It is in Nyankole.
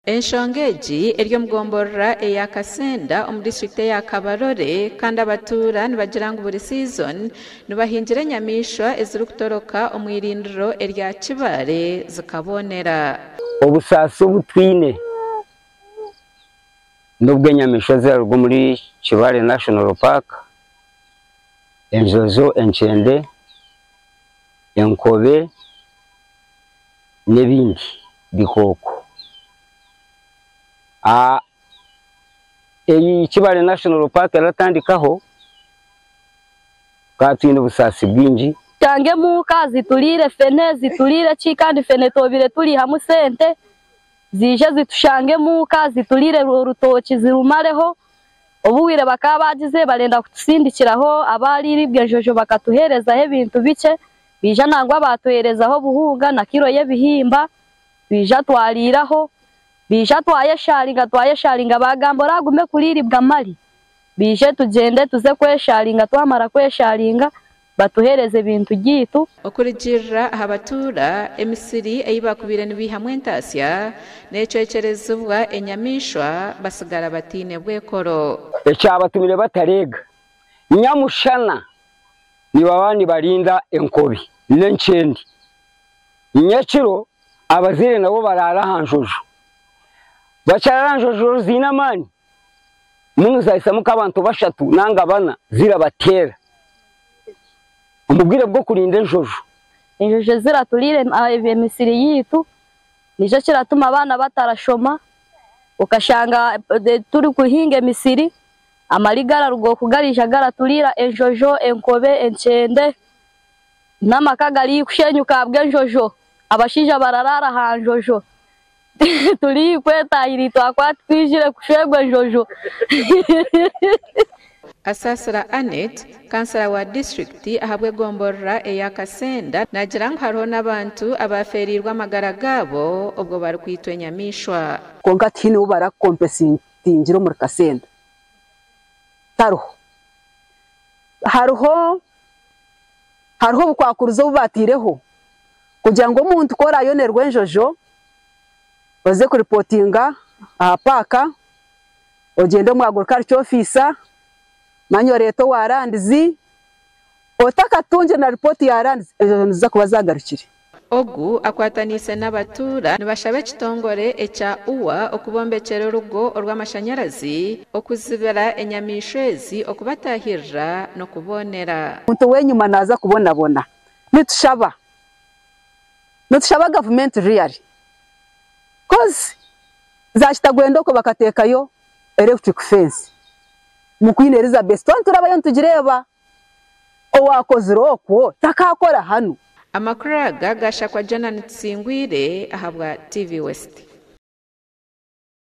Enshonga egi eri omu gomborora eya Kasenda omu disiturikiti eya Kabarole kandi abatuura nibagira ngu buri siizoni nibahingira enyamaishwa ezirikutoroka omu irindiro erya Kibaale zikaboonera. Obusaasi obu twine n'obw'enyamaishwa eziraruga omuri Kibale National Park, enjojo, enkyende, enkobe n'ebindi bikooko. Eyi Kibale National Park eratandikaho, tukaba twine obusaasi bwingi. Tushanga emuuka zituriire fene, zituriire ki kandi fene twobire turihamu sente, ziije zitushange muuka zituriire orutookye zirumareho, obubwire bakaba bagize barenda kutusindikiraho abariribwa enjojo bakatuherezaho ebintu bikye, baija nangwa batuherezaho obuhunga na kiro y'ebihimba, twija twariiraho, baija twayesharinga twayesharinga bagamba oragume kuriribwa mari, baije tugyende tuze kwesharinga twamara kwesharinga batuheereze ebintu byaitu. Okurugiirira aha batuura, emisiri ei baakubaire nibaihamu entaasya neecwekyerezibwa enyamaishwa batsigara bataine bwekoro. Ekyabatumire batareega nyamushana nibaba nibarinda enkobe n'enkyende. Nyekiro abazaire nabo baraara aha njojo. Bakyaraara aha njojo ziine amaani mbwenu zahisamu nk'abantu bashatu nanga bana zirabateera omu bwire bw'okurinda enjojo. Enjojo ziraturira emisiri yaitu nikyo kiratuma abaana batarashoma okashanga turikuhinga emisiri amari gararuga oku garaija garaturira enjojo, enkobe, enkyende n'amaka garikushenyuka ahabw'enjojo abashaija bararaara aha njojo. Turi kwetahirira itwe ahakuba titwizire kushwerwa enjojo. Asasira Annet, kansara wa disiturikiti ahabw'egomborora eya Kasenda naagira ngu hariho n'abantu abaafeereirwe amagara gaabo obwo barikwitwa enyamaishwa. Kwonka tihaine ou barakompesingira omuri Kasenda. Tariho. Hariho hariho obukwakurizo obu baataireho kugira ngu omuntu ku oraayonerwa enjojo oze kuripotinga aha paaka, ogyende omu agriculture officer, manya oreete owa lands, otakatungire na ripooti ya lands enjojo niziza kuba zaagarukire. Ogu akwataniise n'abatuura nibashaba ekitongore ekya UWA okubombekyera orugo orw'amashanyarazi okuzibira enyamaishwa ezi okubatahirira n'okuboonera. Omuntu ow'enyima naaza kubonabona. Nitushaba, nitushaba gavumenti really coz za Kitagwenda okwo bakateekayo electric fence omu Queen Elizabeth twaba niturabayo nitugireeba. Owaakozire okwo takaakora hanu. Amakuru aga gashakwa Jonan Tusingwire ahabwa TV West.